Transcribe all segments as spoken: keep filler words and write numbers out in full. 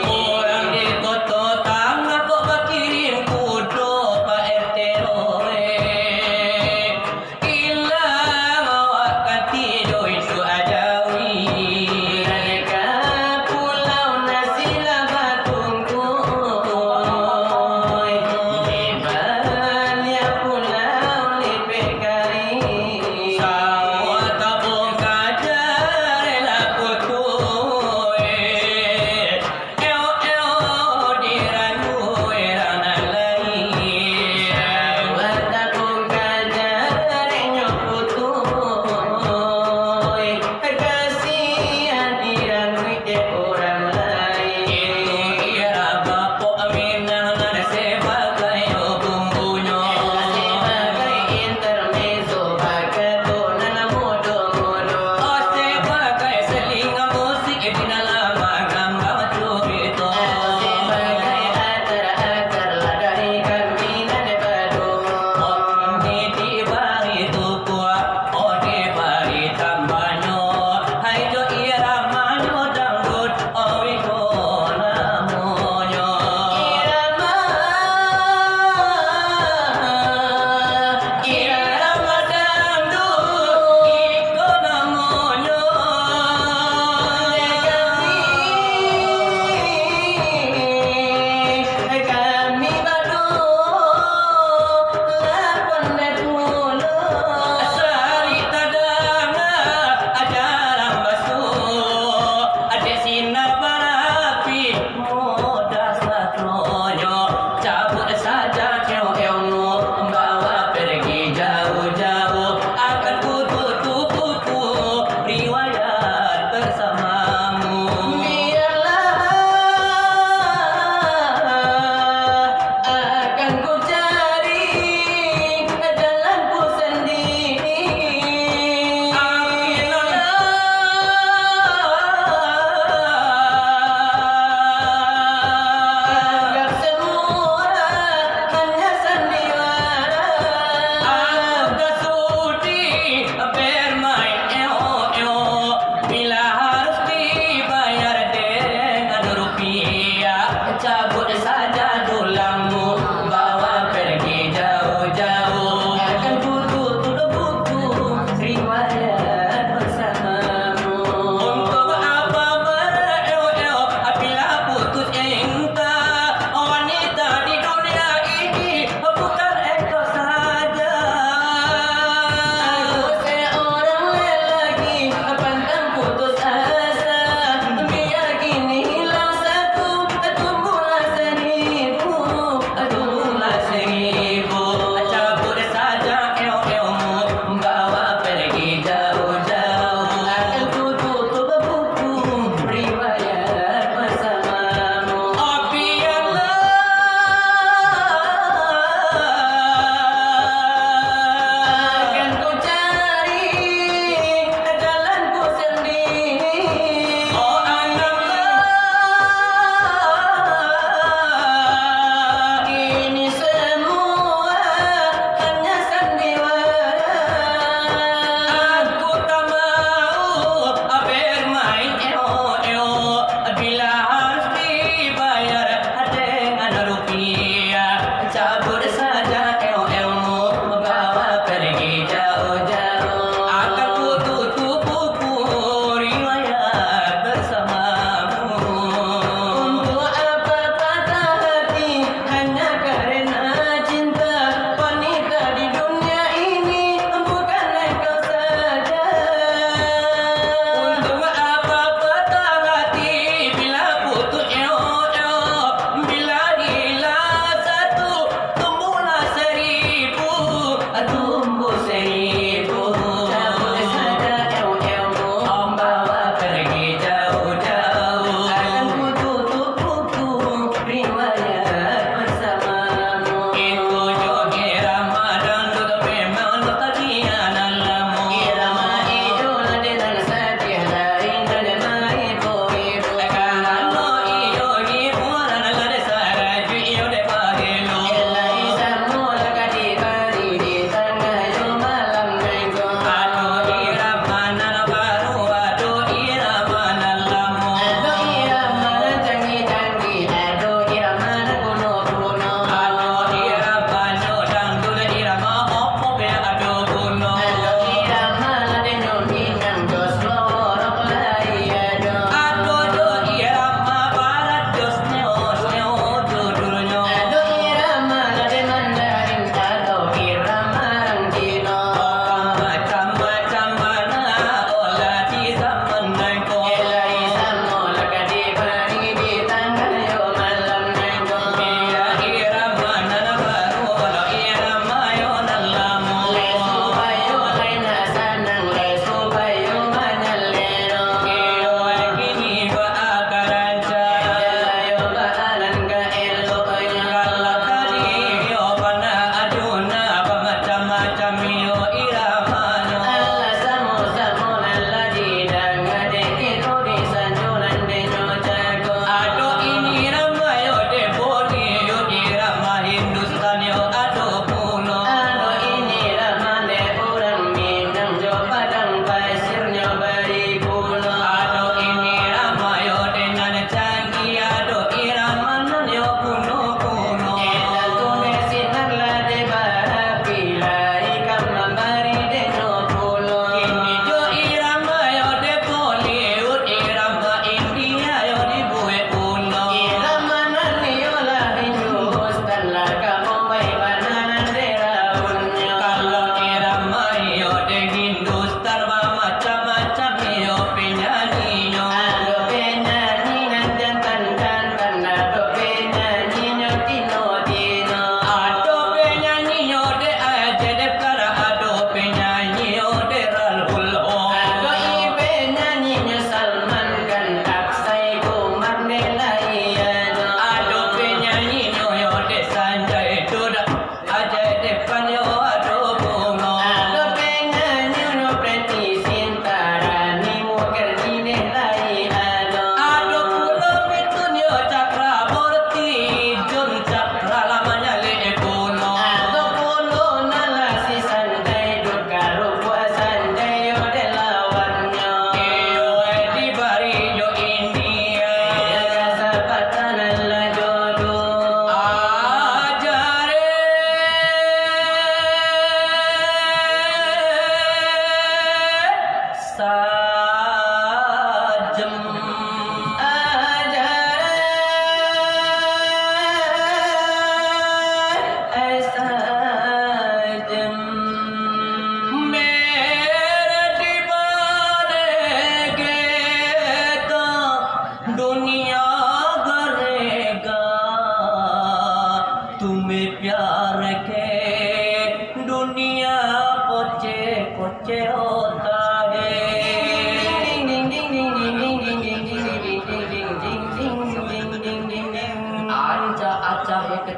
Urang di Koto Tangah kok bakirim kudo, Pak R T, oi. Ilang awak ka tido itu ajawi. Dari ka pulau nasi lah batungku, oi. Di baliak pulau lipek kari. Sawah tabong kaja rela kutui.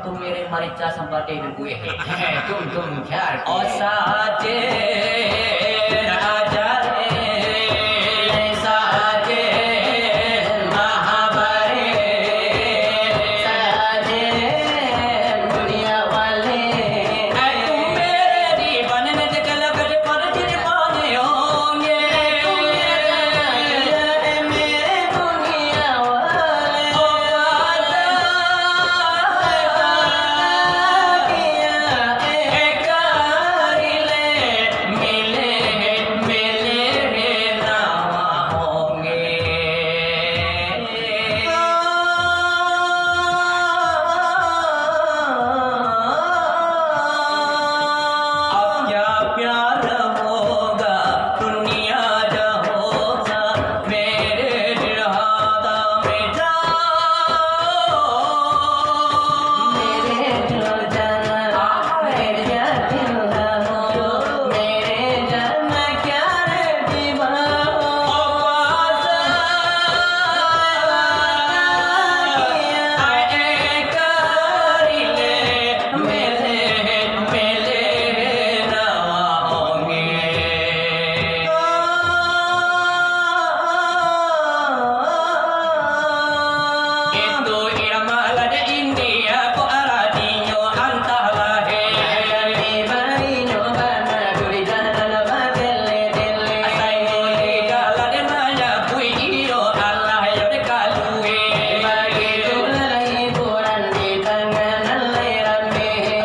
Tumere marica sampadeh dengkueh. Tum tum jar. O sajen ajar, sajen mahabare, sajen dunia wale. Tumere di banen tegala gede pada diri pangeonge. Itu irama lade India ko aratinyo antah lahe. Asai mulia lade manyabuik iyo Allah yo de kalue.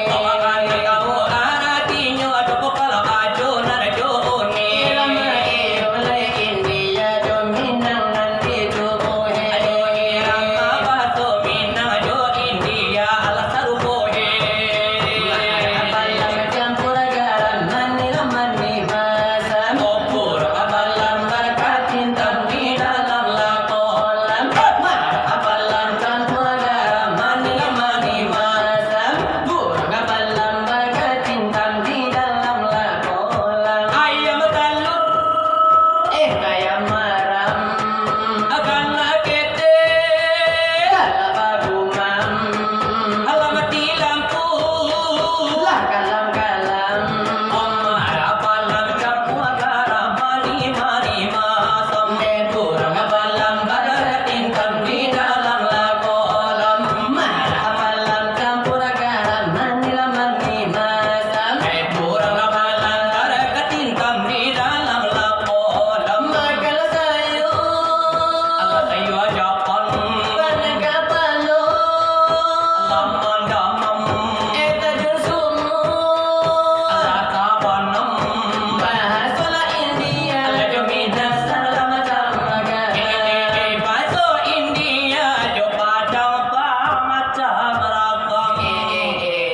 Toh akan tau aratinyo ado pokalo ajo nan jo ni. Ajo irama bahaso Minang jo India alah sarupo e. Campur garam manih manih masam. Campur garam barakat cinta di dalam lakolam. Marah apalan campur garam manih manih masam. Burung apalan barakat cinta di dalam lakolam. Ayam betalur. Eh, ayam maram. Akan kete. Salah bagumam. Alam mati lampu. Lah kalam-kalam. Omar apalam campur garam manih manih masam. Eh, burung apalam barakat cinta di dalam lakolam. Marah apalam campur garam manih manih masam. Eh, burung apalam barakat cinta di dalam lakolam. Makan sayur. Alah sayur ajakan. Panen kapalo. Alah mandamam. Eh, tajun sumur. Alah tabanam. Bahaso lah India. Alah jo Minang sagalo macam ragam. Eh, eh, eh, bahaso India jo Padang bamacam ragam. Eh, eh,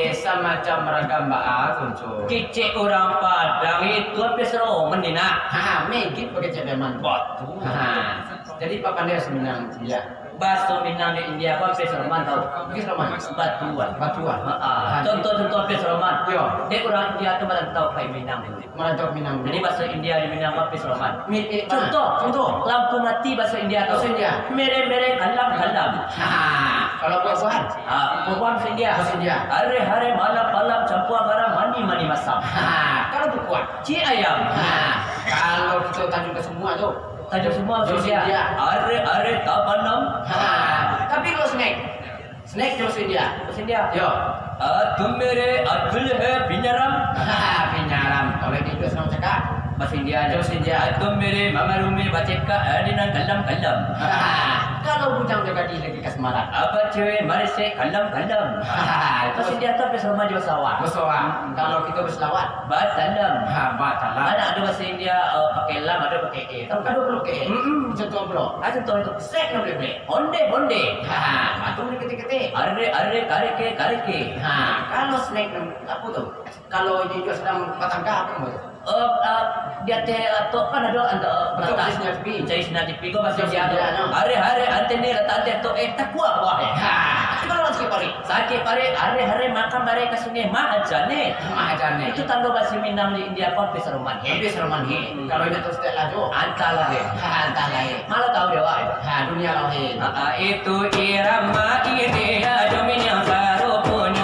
eh, samacam ragam baa, Kunco? Kecek urang Padang itu hampir saroman ni, nak. Ha, megit bakecek preman. Batua. Ha. Jadi, Pak pandai bahasa Minang India? Bahaso Minang di India ko hampir saroman, tau? Hampir saroman. Batuan. Batuan. Ha, ha. Ha. Contoh-contoh hampir saroman. Yo. Dek urang India tu marantau ka Minang dulu. Marantau ka Minang dulu. Jadi, bahaso India di Minang ko hampir saroman. Mi-, mi-, contoh. Contoh. Lampu mati bahaso India tu. Bahaso India. Mere-mere kalam-kalam. Ha. Kalau buah-buahan? Ha, buah-buahan bahaso India. Bahaso India. Hare-hare malam-malam campur garam manih-manih masam. Ha. Kalau bukuan? Cik ayam. Ha. Kalau kito tanjung ka semua tu. Tanjung semua bahaso India. India. Are-are tabanam. Ha, tapi kalau snack? Snack jo bahaso India. Bahaso India. Yo. Ah, tum mere adul hai pinyaram. Ha, pinyaram. Kalau di Indo sanang cakak. Bahaso India. Jo bahaso India. Ah, tum mere mamarume bacekak, ah, di nan kalam-kalam. Ha, kalau bujang jo gadih lagi kasmaran. Apa cewek maresek kalam-kalam. Ha, bahaso India tu hampir saroman jo bahaso awak. Bahaso awak. Kalau kito baselawat. Batalam. Ha, batalam. Mana ado bahaso India, eh, pakai lam, ado pakai e. Tahu kan? Ado pakai e. Mm-mm. Contoh pulo. Ah, contoh itu. Sek, nak boleh, boleh. Onde, onde. Ha, batu ni ketik-ketik. Are, are, kareke, kareke. Ha, kalau snack, apa tu? Kalau ijo-ijo sadang batangka, apa nama tu? Eh, eh, di ateh, eh, tu kan ado, ado, betul, batas. Cari sinar T V. Cari sinar T V ko bahaso India tu. Bahaso India, no. Are, are, antene letak anteh tu, eh, takua buah, eh. Ha, itu kalau sakik parik. Sakik parik, are-are makan barek ka sungai, mah aja ne. Mah aja ne. Itu tando bahaso Minang di India ko hampir saroman, he. Hampir saroman, he. Hmm. Kalau indak tu stek lah, Jo. Antah lah, he. Ha, antah lah, he. Malah tahu dia, wak, he. Ha, ha, itu irama India, jo Minang saruponyo.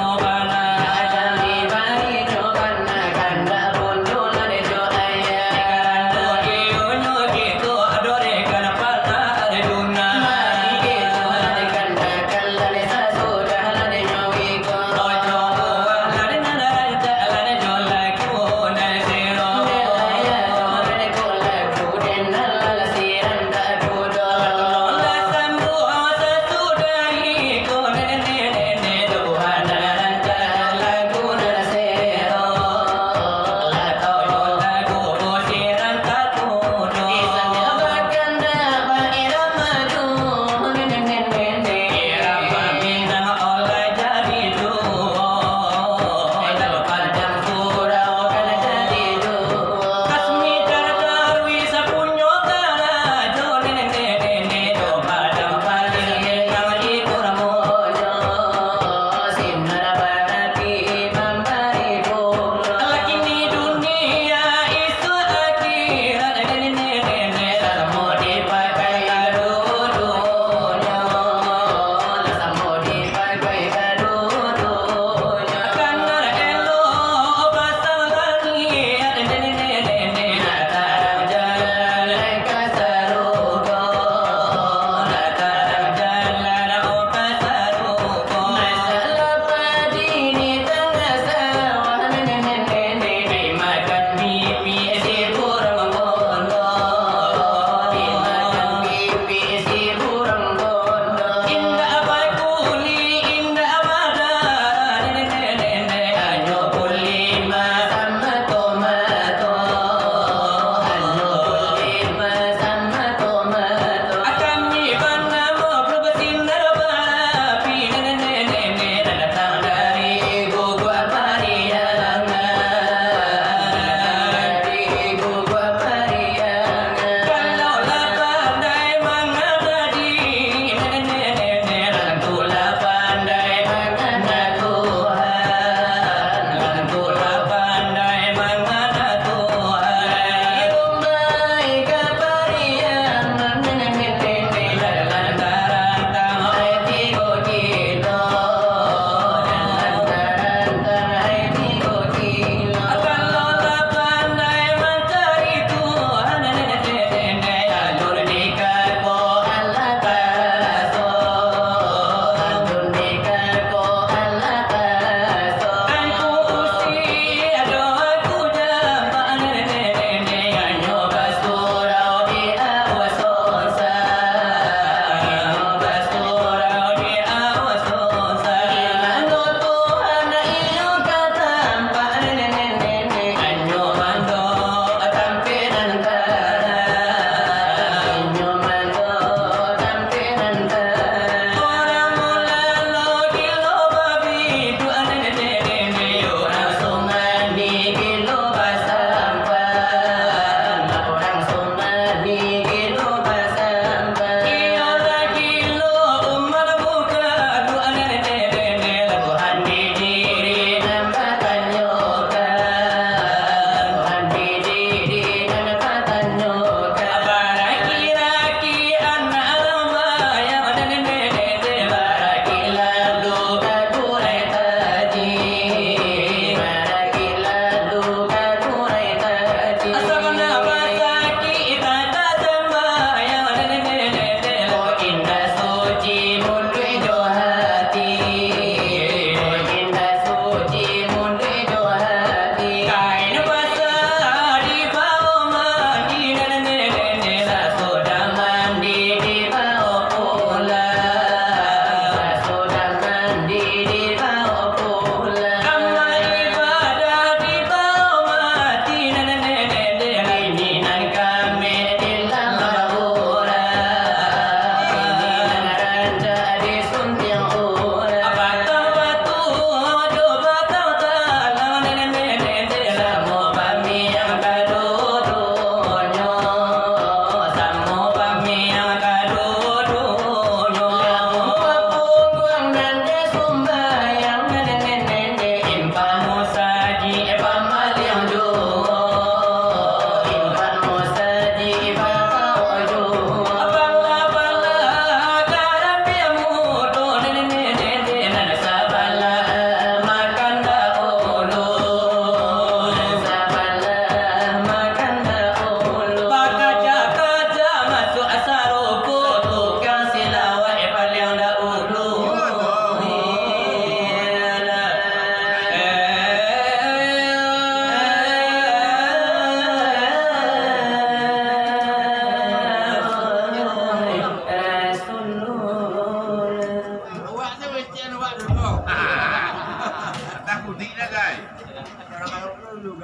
Ada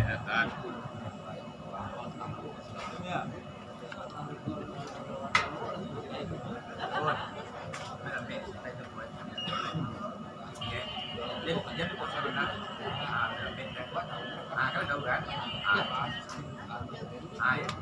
datang. Ah, kalau tahu kan? Ah, ah, ya.